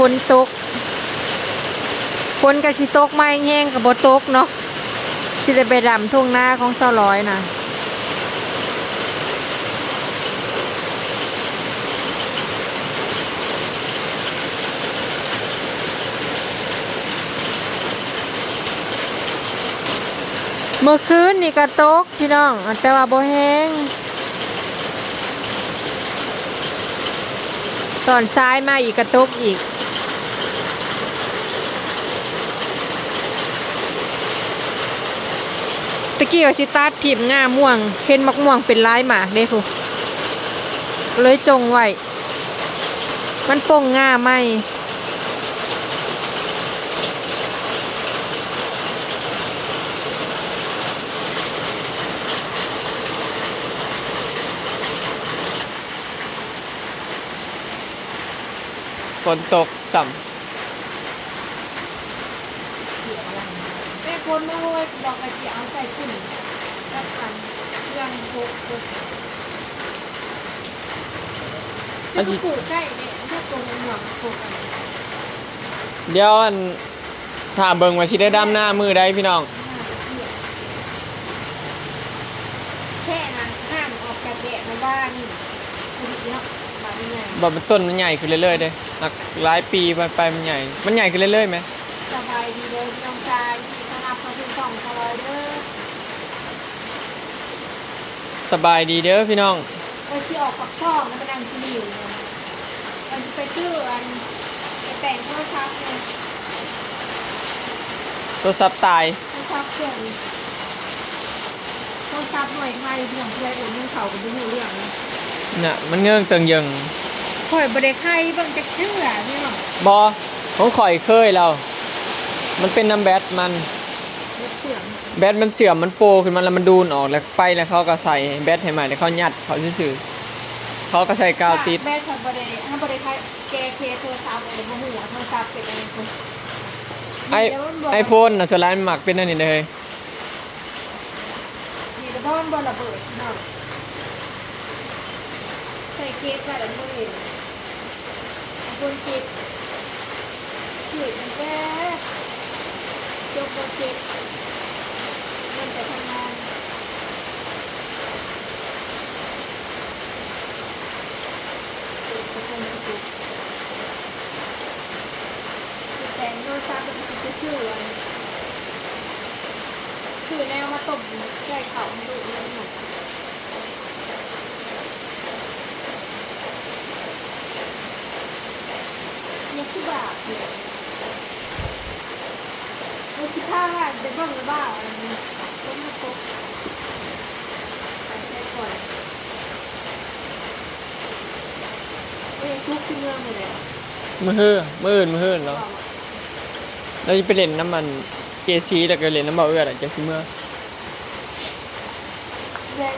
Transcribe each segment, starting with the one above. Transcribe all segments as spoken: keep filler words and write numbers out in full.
ฝนตก ฝนก็สิตกมาแฮงๆ ก็บ่ตกเนาะ สิได้ไปดำทุ่งนาของสาวร้อยนะ เมื่อคืนนี่ก็ตกพี่น้อง แต่ว่าบ่แฮง ตอนสายมาอีกก็ตกอีก ตะกี้ว่าสิตัดถิ่มง่าม่วง เห็นหมากม่วงเป็นหลายหมากเด้พุ้น เลยจงไว้ มันป่งง่าใหม่ ฝนตกจ้ำ แม่คนมาโรยดอกกระเจียวใส่ถุง จัดสรรเครื่องพก อันสิ ปลูกได้เนี่ย ถ้าตัวมันหน่วงปลูกอะไร เดี๋ยวอัน ถ้าเบิ่งว่าสิได้ดำนามื้อใดพี่น้อง แค่นั้น ห่างออกจากแดดมาบ้านนี่ คือเนาะ บาดมันใหญ่ บ่ มันต้นมันใหญ่ขึ้นเรื่อยๆเด้ หากหลายปีไปๆมันใหญ่ มันใหญ่ขึ้นเรื่อยๆแหม สบายดีเด้อพี่น้องจ้า ยินดีต้อนรับเข้าสู่ช่องสาวร้อยเด้อ สบายดีเด้อพี่น้อง ไปสิออกปากซองแล้วมานั่งที่นี่เลย ไปสิไปซื้ออัน ไปแปลงโทรศัพท์เนี่ย โทรศัพท์ตาย โทรศัพท์เครื่อง โทรศัพท์หน่วยไทยพี่น้อง เพื่อโอนเงินเขาก็บ่รู้เรื่องเลย น่ะ มันเงิ่งเติงเยิง ข่อยบ่ได้ไทยเบิ่งจักเทื่อพี่น้อง บ่ ของข่อยเคยแล้ว มันเป็นนำแบตมัน แบตมันเสื่อม มันโปขึ้นมาแล้วมันดูดออก แล้วไปแล้วเขาก็ใส่แบตให้ใหม่ แล้วเขายัดเข้าซื่อๆ เขาก็ใส่กาวติด แบตเขาบ่ได้ เขาบ่ได้แก้เคสโทรศัพท์เลย บ่ฮู้ว่าโทรศัพท์เป็นอะไร ไอ ไอโฟนน่ะ ส่วนหลายมันมักเป็นอันนี้เด้อ นี่ก็บ่อนบ่ระเบิดเนาะ ใส่เกสไว้แล้วบ่เห็น บางคนเก็บ ถือมันแก่ จบบ่เก็บ มันแต่ทำงาน แต่งโทรศัพท์มันคือ คืออัน คือแนวมาต้มใส่ข้าวมันดูดเลือดหน่อย เนี่ยคือบาปเนี่ย มันสิพาว่าไปเบิ่งหรือเปล่า อันนี้ มันมาตก ไปใส่ก่อน เอ้ย ทุกที่เมืองเลย มื้อฮื้อ มื้ออื่น มื้อฮื้อเนาะ เราจะไปเล่นน้ำมัน เจซี แล้วก็เล่นน้ำเบาเอื้อล่ะ เจซีเมือ แดง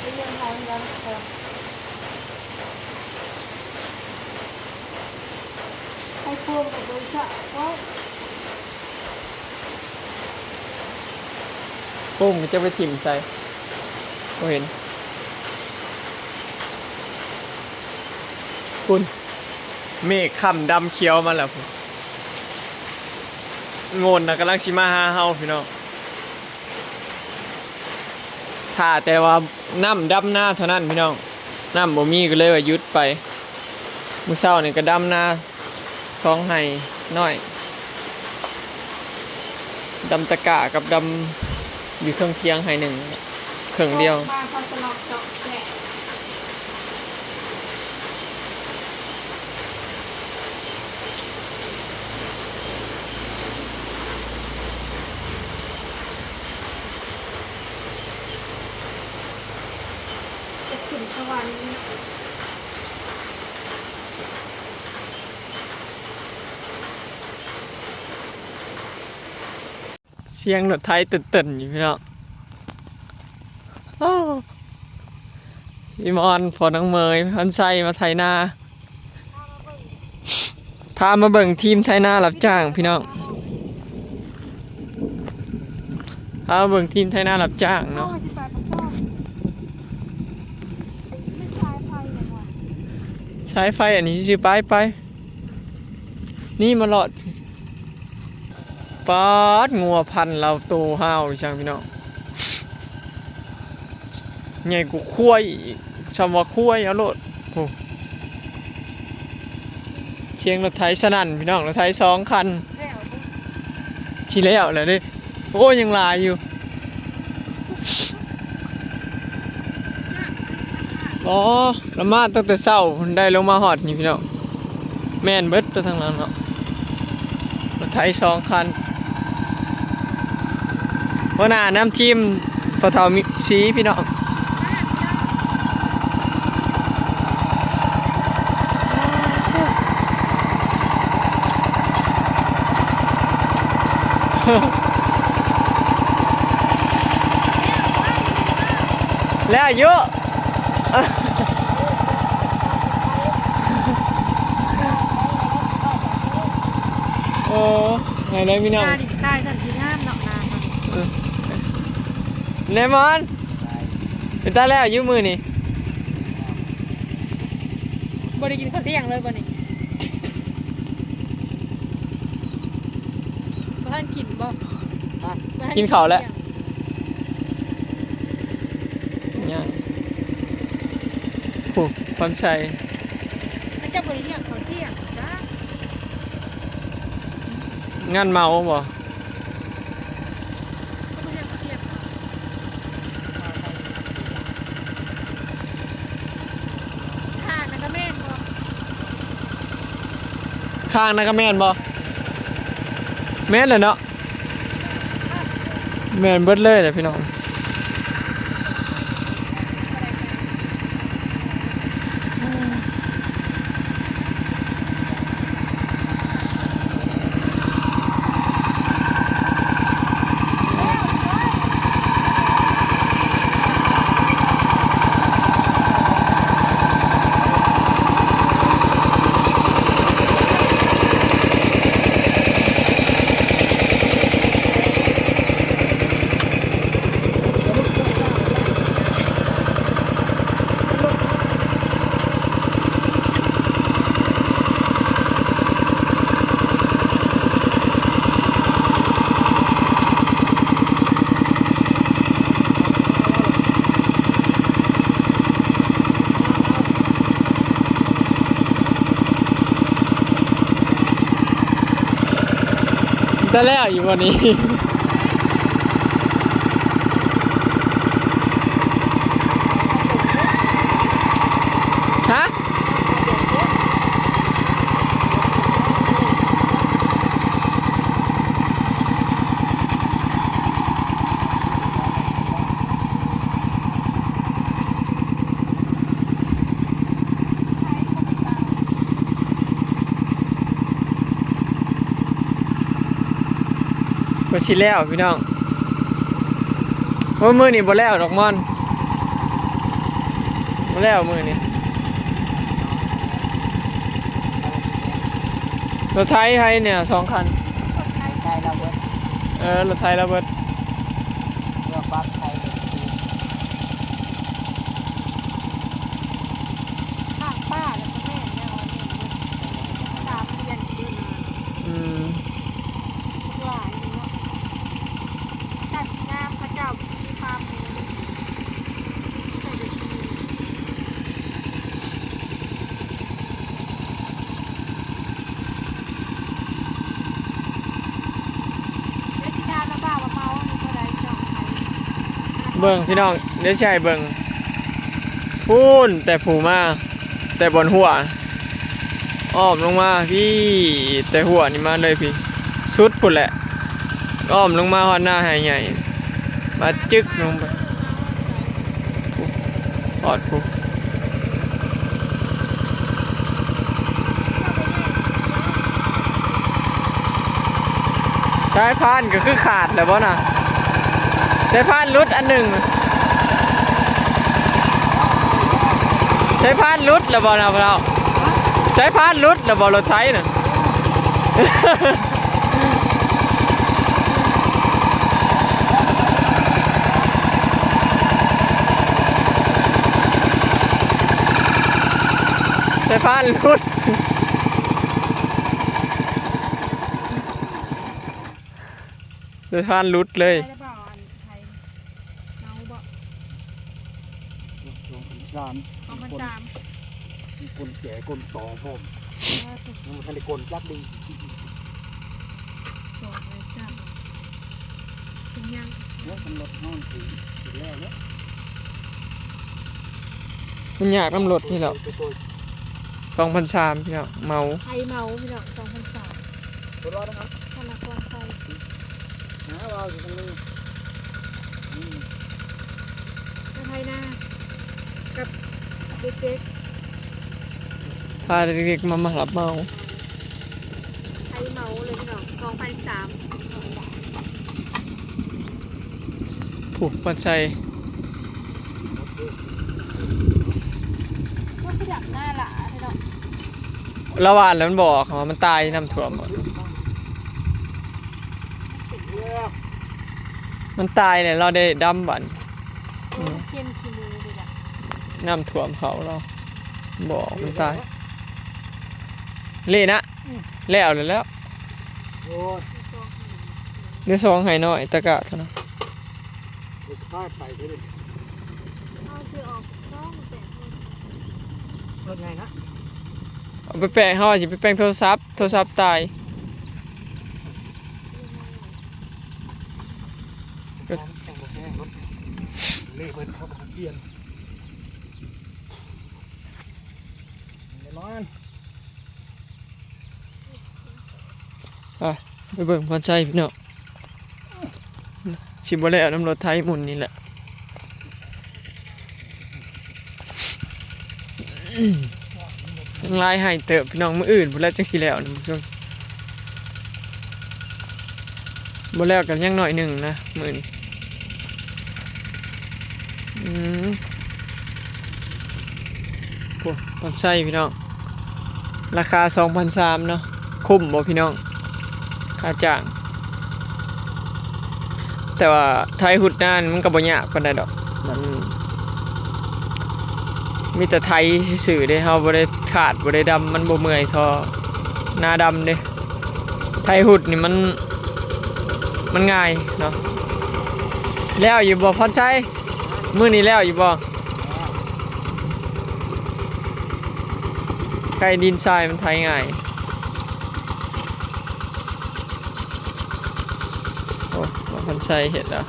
ไปเมืองไทยแล้ว ให้พ่วงกับบริษัทไว้ ปุ้มจะไปถิ่มใส่ บ่เห็น คุณ เมฆค่ำดำเขียวมาแล้วพุ้น โง่นน่ะกำลังสิมาหาเฮาพี่น้อง ถ้าแต่ว่าน้ำดำนาเท่านั้นพี่น้อง น้ำบ่มีก็เลยว่าหยุดไป มื้อเช้านี่ก็ดำนาสองไฮ่น้อย ดำตะกร้ากับดำอยู่เทิงเถียงไฮ่หนึ่ง เครื่องเดียว มาเขาจะล็อกเจาะแกะ จะขึ้นสวรรค์ เสียงรถไถเติ่นๆอยู่พี่น้อง โอ้ พี่มอน พ่อน้องเมย พันชัยมาไถนา พามาเบิ่งทีมไถนารับจ้างพี่น้อง พามาเบิ่งทีมไถนารับจ้างเนาะ สายไฟอันนี้ชื่อไปไป นี่มาหลอด ปาดงัวพันธุ์ลาวโตห้าวอีช่างพี่น้อง ใหญ่กว่าควายอีก ซำว่าควายเอาโลด โอ้ เสียงรถไถสนั่นพี่น้อง รถไถสองคัน แล้ว ที่แล้วแหละเด้ โอ้ ยังหลายอยู่ อ๋อ ละมาตั้งแต่เช้า ได้ลงมาฮอดนี่พี่น้อง แม่นเบิดตัวทางนั้นเนาะ รถไถสองคัน หัวหน้านำทีม พ่อเฒ่ามีสีพี่น้อง แล้วอายุ โอ้ ไงเลยพี่น้อง นาดินทรายสันติงามเนาะ นามัน เออ เลมอน เป็นตาแล้วอายุมือนี่ บ่ได้กินข้าวเที่ยงเลยบ่นี่ บ่ทันกินบ่ ฮะ บ่ทั กินข้าวแล้ว ยัง โอ้ ความใส่ มันจะบ่ได้เลี้ยงข้าวเที่ยงจ้า งานเมาบ่ ข้างนั่นก็แม่นบ่ ข้างนั่นก็แม่นบ่ แม่นแหละเนาะ แม่นเบิดเลยแหละพี่น้อง จะแล้วอยู่วันนี้ ฮะ ก็สิแล้วพี่น้อง โอ้ย มื้อนี้บ่แล้วดอกมอน บ่แล้วมื้อนี้ รถไถไผเนี่ย สองคัน ได้แล้วเบิด เออ รถไถแล้วเบิด เพื่อปรับไถ ข้างป้าแล้วก็แม่นแล้ว แม่นเบิด ตามเรียนอยู่เด้อนะ อืม หลายอยู่เนาะ ตัดงามเขาเจ้ามีฟาร์มหมู ใส่เดี๋ยวนี้ เดี๋ยวสิถามแล้วว่า ว่าเมาหรือบ่ได้ พี่น้องไทย เบิ่งพี่น้อง เดี๋ยวสิให้เบิ่ง พู้นแต่ผู้มา แต่บ่อนหัว อ้อมลงมาพี้ แต่หัวนี่มาเลยพี้ สุดพู้นแหละ อ้อมลงมาฮอดหน้าไฮใหญ่ มาจึกลงไป ฮอดพู้น สายพานก็คือขาดแล้วบ่น่ะ สายพานหลุดอันหนึ่ง สายพานหลุดแล้วบ่น่ะพวกเรา สายพานหลุดแล้วบ่รถไถน่ะ สายพานหลุด ผ่านหลุดเลย ได้หรือเปล่าอันไทย เมาบ่ สองพันสาม สองพันสาม มีคนแก่คนต่อพร้อม เออ ยังบ่ทันได้กลนจักดี สองพันสาม ถึงยัง เฮ้ย มันลดห้องถึง ถึงแล้วเนี่ย มันยากนำรถนี่แหละ โอ้ย โอ้ย โอ้ย สองพันสาม พี่น้อง เมา ไทยเมา พี่น้อง สองพันสาม รถรอดนะครับ ธนากรไทย หาว่าอยู่ตรงนี้ อืม มาไทยนา กับเด็กๆ พาเด็กๆมา มารับเมา ไทยเมาเลยพี่น้อง สองพันสาม ผูกปัจจัย ก็คือดับหน้าละพี่น้อง ละหว่านแล้วมันบอกว่ามันตายน้ำท่วมอะ มันตายเลย เราได้ดำบัด อืม เออ มันเค็มขี้มือเลยอะ น้ำท่วมเขาเรา บอกมันตาย เละนะ อืม แล้ว แล้ว แล้ว โอ้ย เดี๋ยวสองให้น้อย ตะกะเท่านั้น เดี๋ยวจะพาไปเถอะดิ เอาสิออก ต้องแปะโทรศัพท์ รถไงนะ เอาไปแปะ เขาอาจจะไปแปะโทรศัพท์ โทรศัพท์ตาย เล่เบิดเขาก็มาเปลี่ยน แน่นอน อ่ะ ไปเบิ่งพรชัยพี่น้อง สิบ่แล้วนำรถไถหมุนนี่แหละ ยังหลายให้เติบพี่น้อง มื้ออื่นพู้นแหละจั่งสิแล้วนะผู้ชม บ่แล้วกันยังหน่อยหนึ่งนะ มื้ออื่น อืม โอ้ พรชัยพี่น้อง ราคาสองพันสามเนาะ คุ้มบ่พี่น้อง ค่าจ้าง แต่ว่าไถฮุดนานี่มันก็บ่ยากปานใดดอก มันมีแต่ไถซื่อๆเด้ เฮาบ่ได้คาด บ่ได้ดำ มันบ่เมื่อยเท่านาดำเด้ ไถฮุดนี่มัน มันง่ายเนาะ แล้วอยู่บ่พรชัย มื้อนี้แล้วอยู่บ่ ไถดินทรายมันไถง่าย โอ้ บ่พรชัยเฮ็ดแล้ว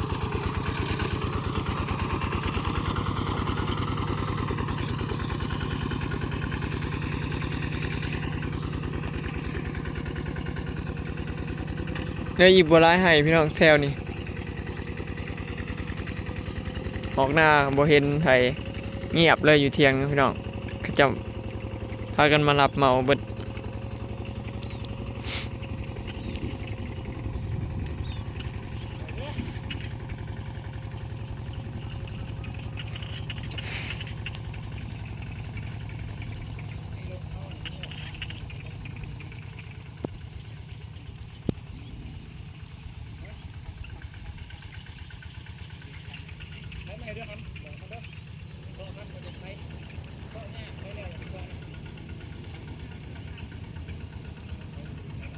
เหลืออีกบ่หลายไฮ่พี่น้องแถวนี้ ออกนาบ่เห็นไผ เงียบเลยอยู่เถียงพี่น้อง เขาเจ้าพากันมารับเหมาเบิด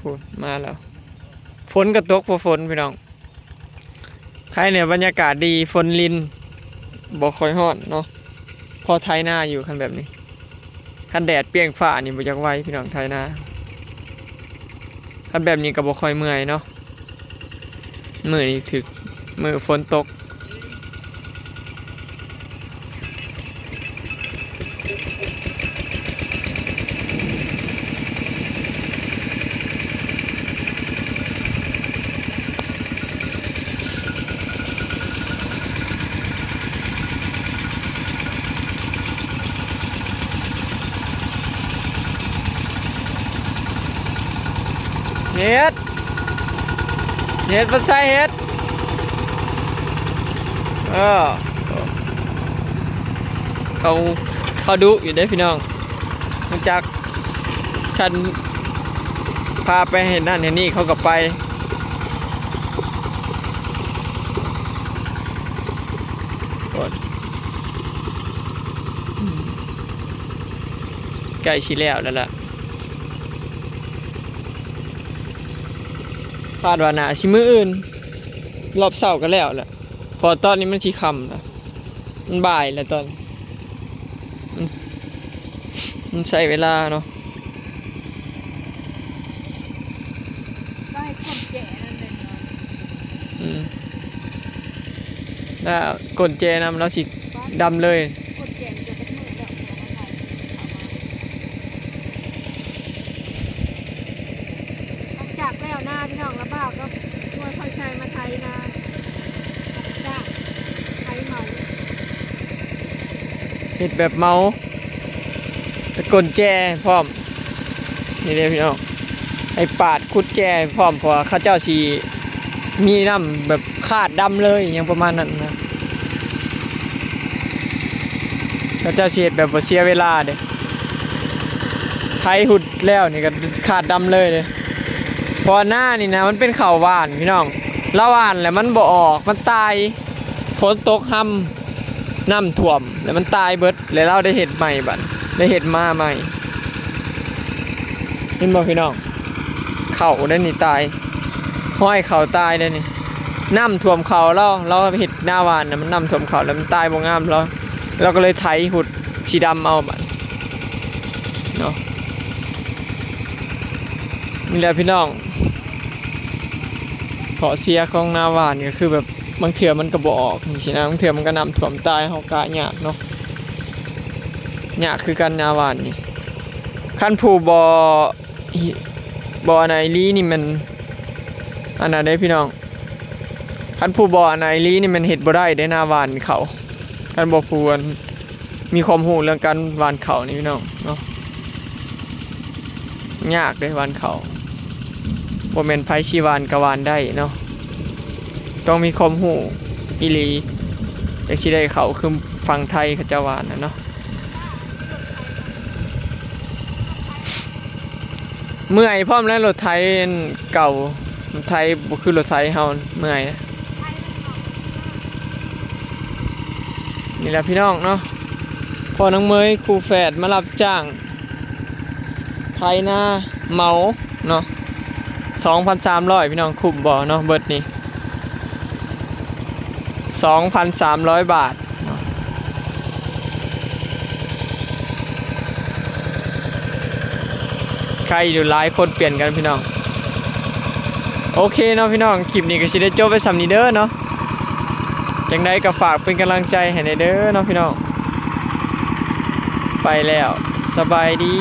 พูดมาแล้ว ฝนก็ตก พอฝนพี่น้อง ไคเนี่ยบรรยากาศดี ฝนลิน บ่ค่อยฮ้อนเนาะ พอไถนาอยู่คันแบบนี้ คันแดดเปรี้ยงฟ้านี่บ่อยากไหวพี่น้อง ไถนา คันแบบนี้ก็บ่ค่อยเมื่อยเนาะ มื้อนี้ถึก มื้อฝนตก เฮ็ด เฮ็ด บ่ใช่เฮ็ด เออ เขา เขาดุอยู่เด้พี่น้อง รู้จัก คันพาไปเฮ็ดนั่นเฮ็ดนี่เขาก็ไป โอ้ย ใกล้สิแล้วแล้วล่ะ คาดว่าน่าสิมื้ออื่น รอบเช้าก็แล้วแหละ เพราะตอนนี้มันสิค่ำแล้ว มันบ่ายแล้วตอน มัน มันใช้เวลาเนาะ ก็ให้คนแก่นั่นเลยเนาะ อืม ถ้าคนแก่นำเราสิดำเลย คนแก่จะเป็นมือแบบหัวมาไทย หลังจากแล้วนาพี่น้อง แล้วบ่าวก็ช่วยค่อยใช้มาไถนา จ้า ไถเหมา เฮ็ดแบบเหมา แต่กลแจพร้อม นี่เด้อพี่น้อง ให้ปาดขุดแจพร้อม เพราะว่าเขาเจ้าสิมีน้ำแบบคาดดำเลย อย่างประมาณนั้นนะ เขาเจ้าสิเฮ็ดแบบบ่เสียเวลาเด้ ไถหุดแล้วนี่ก็คาดดำเลยเด้ เพราะว่านานี่นะ มันเป็นข้าวหว่านพี่น้อง ลาวหว่านแล้วมันบ่ออก มันตาย ฝนตกฮ่ำ น้ำท่วม แล้วมันตายเบิด แล้วลาวได้เฮ็ดใหม่บัด ได้เฮ็ดมาใหม่ เห็นบ่พี่น้อง ข้าวได้นี่ตาย ห้อยข้าวตายได้นี่ น้ำท่วมข้าวลาว ลาวเฮ็ดนาหว่านน่ะ มันน้ำท่วมข้าวแล้วมันตายบ่งามลาว ลาวก็เลยไถหุดสิดำเอาบัดเนาะ นี่แหละพี่น้อง ข้อเสียของนาหว่านก็คือแบบบางเทื่อมันก็บ่ออกจังซี้นะ บางเทื่อมันก็น้ำท่วมตาย เฮากะยากเนาะ ยากคือกันนาหว่านนี่ คันผู้บ่ บ่อันไหนลีนี่มัน อันนั้นเด้พี่น้อง คันผู้บ่อันไหนลีนี่มันเฮ็ดบ่ได้เด้นาหว่านข้าว คันบ่ผู้อันมีความรู้เรื่องการหว่านข้าวนี่พี่น้องเนาะ ยากเด้หว่านข้าว บ่แม่นไผสิหว่านก็หว่านได้เนาะ ต้องมีความรู้อีหลี จั่งสิได้ข้าวคือฝั่งไทยเขาเจ้าหว่านน่ะเนาะ เมื่อยพร้อมแล้ว รถไถอันเก่า รถไถบ่คือรถไถเฮา เมื่อย นี่แหละพี่น้องเนาะ พ่อน้องเมยคู่แฝดมารับจ้าง ไถนาเหมาเนาะ สองพันสามร้อย พี่น้อง คุ้มบ่เนาะ เบิดนี่ สองพันสามร้อย บาทเนาะ ใครอยู่หลายคนเปลี่ยนกันพี่น้อง โอเคเนาะพี่น้อง คลิปนี้ก็สิได้จบไว้ส่ำนี้เด้อเนาะ จั่งใดก็ฝากเป็นกำลังใจให้แหน่เด้อเนาะพี่น้อง ไปแล้ว สบายดี